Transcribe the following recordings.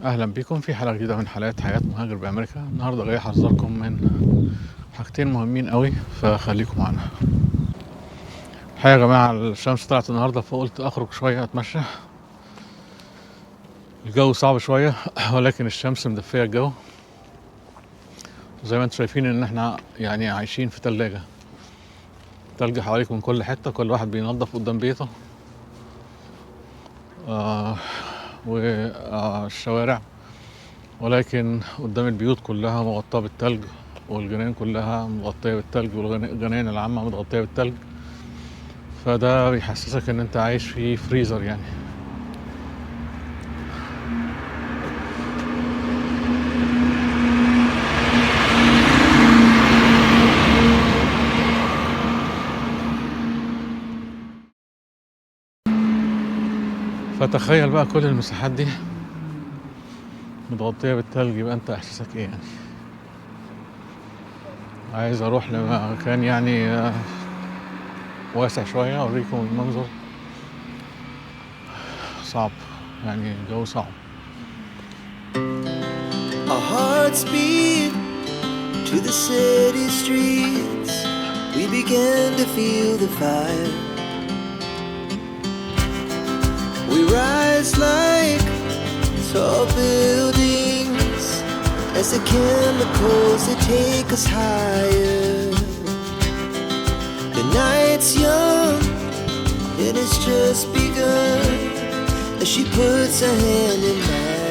اهلا بكم في حلقة جديدة من حلقات حياة مهاجر بامريكا. النهارده جاي احذركم من حاجتين مهمين قوي، فخليكم معانا. الحقيقة يا جماعة الشمس طلعت النهارده، فقلت اخرج شوية اتمشى. الجو صعب شوية ولكن الشمس مدفيه الجو. زي ما انتم شايفين ان احنا يعني عايشين في تلاجة، تلج حواليك من كل حتة، كل واحد بينظف قدام بيته والشوارع، ولكن قدام البيوت كلها مغطاة بالتلج، والجناين كلها مغطية بالتلج، والجناين العامة متغطية بالتلج. فده بيحسسك ان انت عايش في فريزر يعني. فتخيل بقى كل المساحات دي متغطية بالتلج، يبقى انت احساسك ايه يعني؟ عايز اروح لمكان يعني واسع شوية اوريكم المنظر. صعب يعني، الجو صعب. Our hearts beat to the city streets. We began to feel the fire. We rise like tall buildings as the chemicals they take us higher. The night's young and it's just begun as she puts her hand in mine.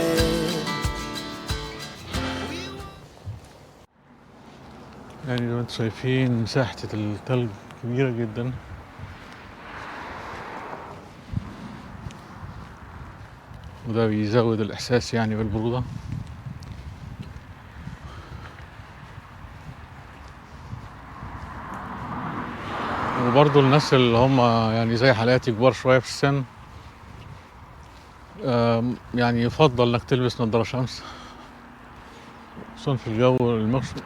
يعني زي ما انتم شايفين مساحة التلج كبيرة جدا. وده بيزود الإحساس يعني بالبرودة. وبرضو الناس اللي هم يعني زي حالاتي كبار شوية في السن، يعني يفضل انك تلبس نظارة شمس، خصوصا في الجو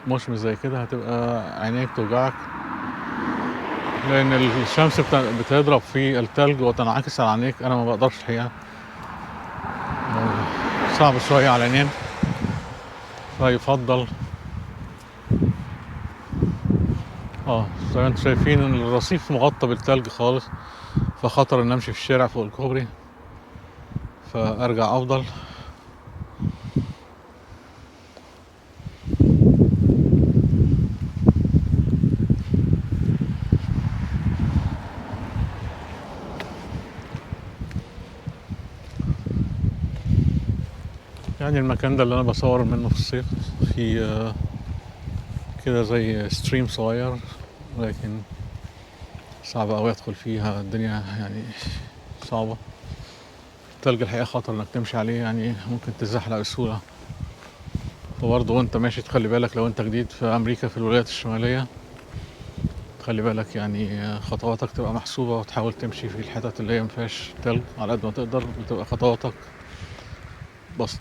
المشمس زي كده، هتبقى عينيك توجعك، لأن الشمس بتضرب في التلج وتنعكس على عينيك. أنا ما بقدرش الحقيقة، صعب شوية على العينين، فيفضل زي ما انتم شايفين ان الرصيف مغطى بالتلج خالص، فخطر ان امشي في الشارع فوق الكوبري، فارجع افضل. يعني المكان ده اللي انا بصور منه في الصيف، في كده زي ستريم صغير، ولكن صعب أوي أدخل فيها، الدنيا يعني صعبة. التلج الحقيقة خطر إنك تمشي عليه، يعني ممكن تتزحلق بسهولة. وبرضه وأنت ماشي تخلي بالك، لو أنت جديد في أمريكا في الولايات الشمالية تخلي بالك، يعني خطواتك تبقى محسوبة، وتحاول تمشي في الحتت اللي هي مفيهاش تلج على قد ما تقدر، وتبقى خطواتك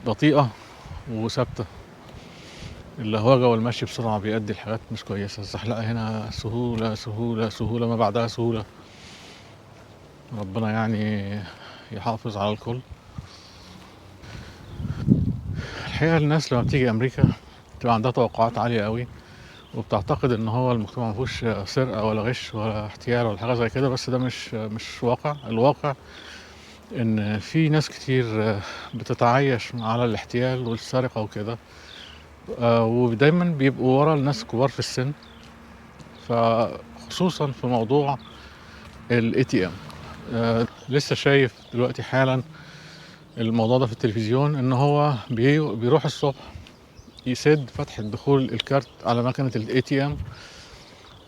بطيئة وثابتة. اللهوجة والمشي بسرعة بيؤدي لحاجات مش كويسة. الزحلقة هنا سهولة سهولة سهولة ما بعدها سهولة. ربنا يعني يحافظ على الكل. الحقيقة الناس لما بتيجي أمريكا بتبقى عندها توقعات عالية قوي، وبتعتقد إن هو المجتمع ما فيهوش سرقة ولا غش ولا احتيال ولا حاجة زي كده، بس ده مش واقع. الواقع إن في ناس كتير بتتعايش على الاحتيال والسرقة وكده، ودايما بيبقوا ورا الناس كبار في السن، فخصوصا في موضوع ال ATM. لسه شايف دلوقتي حالا الموضوع ده في التلفزيون، ان هو بيروح الصبح يسد فتحة دخول الكارت على مكنة ال ATM،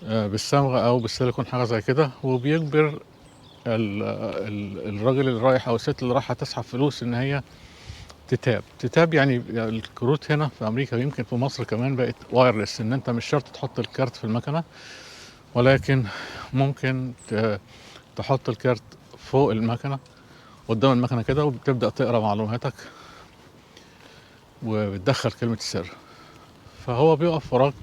بالصمغ او بالسيليكون حاجة زي كده، وبيجبر الراجل اللي رايح او الست اللي رايحة تسحب فلوس ان هي تتاب. تتاب يعني الكروت هنا في امريكا ويمكن في مصر كمان بقت wireless، ان انت مش شرط تحط الكارت في المكنه، ولكن ممكن تحط الكارت فوق المكنه قدام المكنه كده، وبتبدا تقرا معلوماتك وبتدخل كلمة السر. فهو بيقف وراك،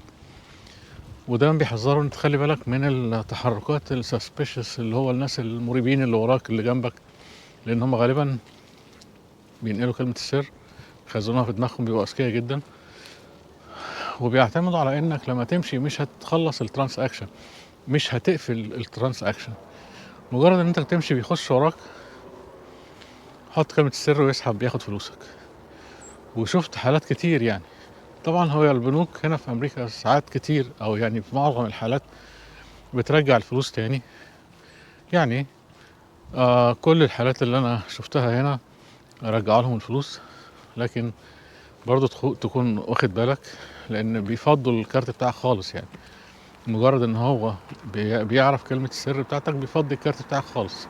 ودايما بيحذروا ان تخلي بالك من التحركات السسبيشس، اللي هو الناس المريبين اللي وراك اللي جنبك، لان هم غالبا بينقلوا كلمة السر خزنوها في دماغهم، بيبقوا اذكياء جدا، وبيعتمدوا على انك لما تمشي مش هتخلص ال transaction، مش هتقفل ال transaction، مجرد ان انت بتمشي بيخش وراك، حط كلمة السر ويسحب، بياخد فلوسك. وشفت حالات كتير يعني. طبعا هو البنوك هنا في امريكا ساعات كتير، او يعني في معظم الحالات بترجع الفلوس تاني يعني. كل الحالات اللي انا شفتها هنا رجعوا لهم الفلوس، لكن برضو تكون واخد بالك، لان بيفضوا الكارت بتاعك خالص يعني. مجرد ان هو بيعرف كلمة السر بتاعتك بيفضي الكارت بتاعك خالص.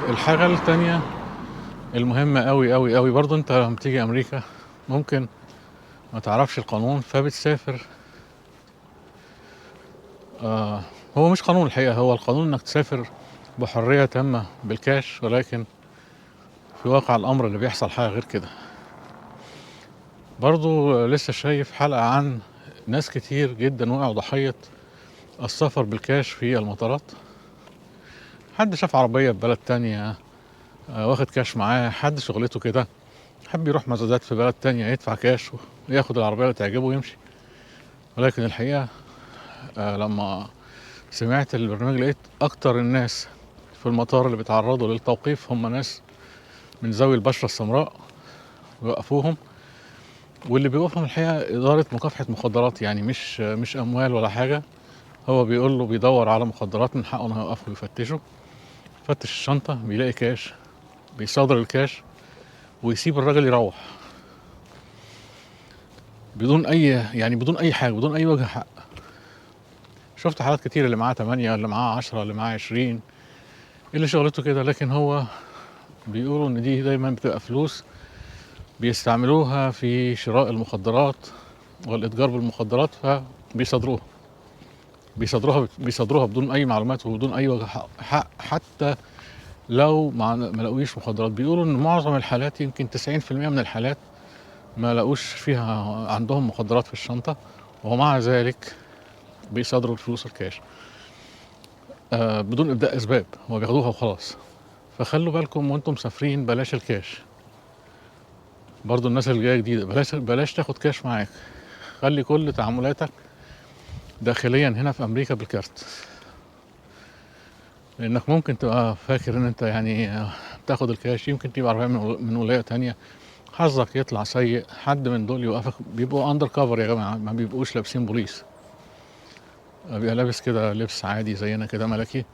الحاجة التانية المهمة قوي قوي قوي برضو، انت لما تيجي امريكا ممكن ما تعرفش القانون فبتسافر. هو مش قانون الحقيقة، هو القانون انك تسافر بحرية تامة بالكاش، ولكن في واقع الامر اللي بيحصل حاجة غير كده. برضو لسه شايف حلقة عن ناس كتير جدا وقعوا ضحية السفر بالكاش في المطارات. حد شاف عربية في بلد تانية، واخد كاش معاه، حد شغلته كده، حب يروح مزادات في بلد تانية يدفع كاش وياخد العربية اللي تعجبه ويمشي. ولكن الحقيقة، لما سمعت البرنامج لقيت أكتر الناس في المطار اللي بيتعرضوا للتوقيف هم ناس من ذوي البشرة السمراء، ويوقفوهم. واللي بيوقفهم الحقيقة إدارة مكافحة مخدرات، يعني مش أموال ولا حاجة، هو بيقول له بيدور على مخدرات، من حقه إنه يوقفه ويفتشه. فتش الشنطة بيلاقي كاش، بيصادر الكاش ويسيب الراجل يروح بدون أي، يعني بدون أي حاجة، بدون أي وجه حق. شفت حالات كتير، اللي معاه 8، اللي معاه 10، اللي معاه 20، اللي شغلته كده. لكن هو بيقولوا إن دي دايما بتبقى فلوس بيستعملوها في شراء المخدرات والإتجار بالمخدرات، فبيصادروها، بيصادروها بدون أي معلومات وبدون أي وجه حق، حتى لو ما لقوش مخدرات. بيقولوا إن معظم الحالات، يمكن 90% من الحالات، ما لقوش فيها عندهم مخدرات في الشنطة، ومع ذلك بيصادروا الفلوس الكاش، بدون إبداء أسباب، هو بياخدوها وخلاص. فخلوا بالكم وانتم مسافرين بلاش الكاش. برضو الناس اللي جاية جديدة بلاش تاخد كاش معاك، خلي كل تعاملاتك داخليا هنا في أمريكا بالكارت، لأنك ممكن تبقى فاكر إن أنت بتاخد الكاش، يمكن تبقى عربية من ولاية تانية، حظك يطلع سيء، حد من دول يوقفك. بيبقوا undercover يا جماعة، ما بيبقوش لابسين بوليس، بيبقى لابس كده لبس عادي زينا كده ملكي،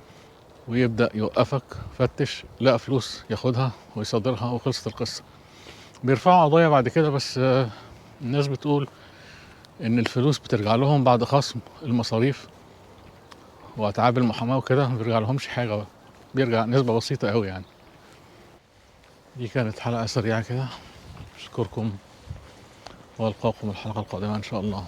ويبدأ يوقفك، فتش، لقى فلوس ياخدها ويصادرها وخلصت القصة. بيرفعوا قضايا بعد كده، بس الناس بتقول إن الفلوس بترجع لهم بعد خصم المصاريف وأتعاب المحاماة وكده، ما بيرجع لهمش حاجة بقى، بيرجع نسبة بسيطة قوي يعني. دي كانت حلقة سريعة كده، أشكركم وألقاكم الحلقة القادمة إن شاء الله.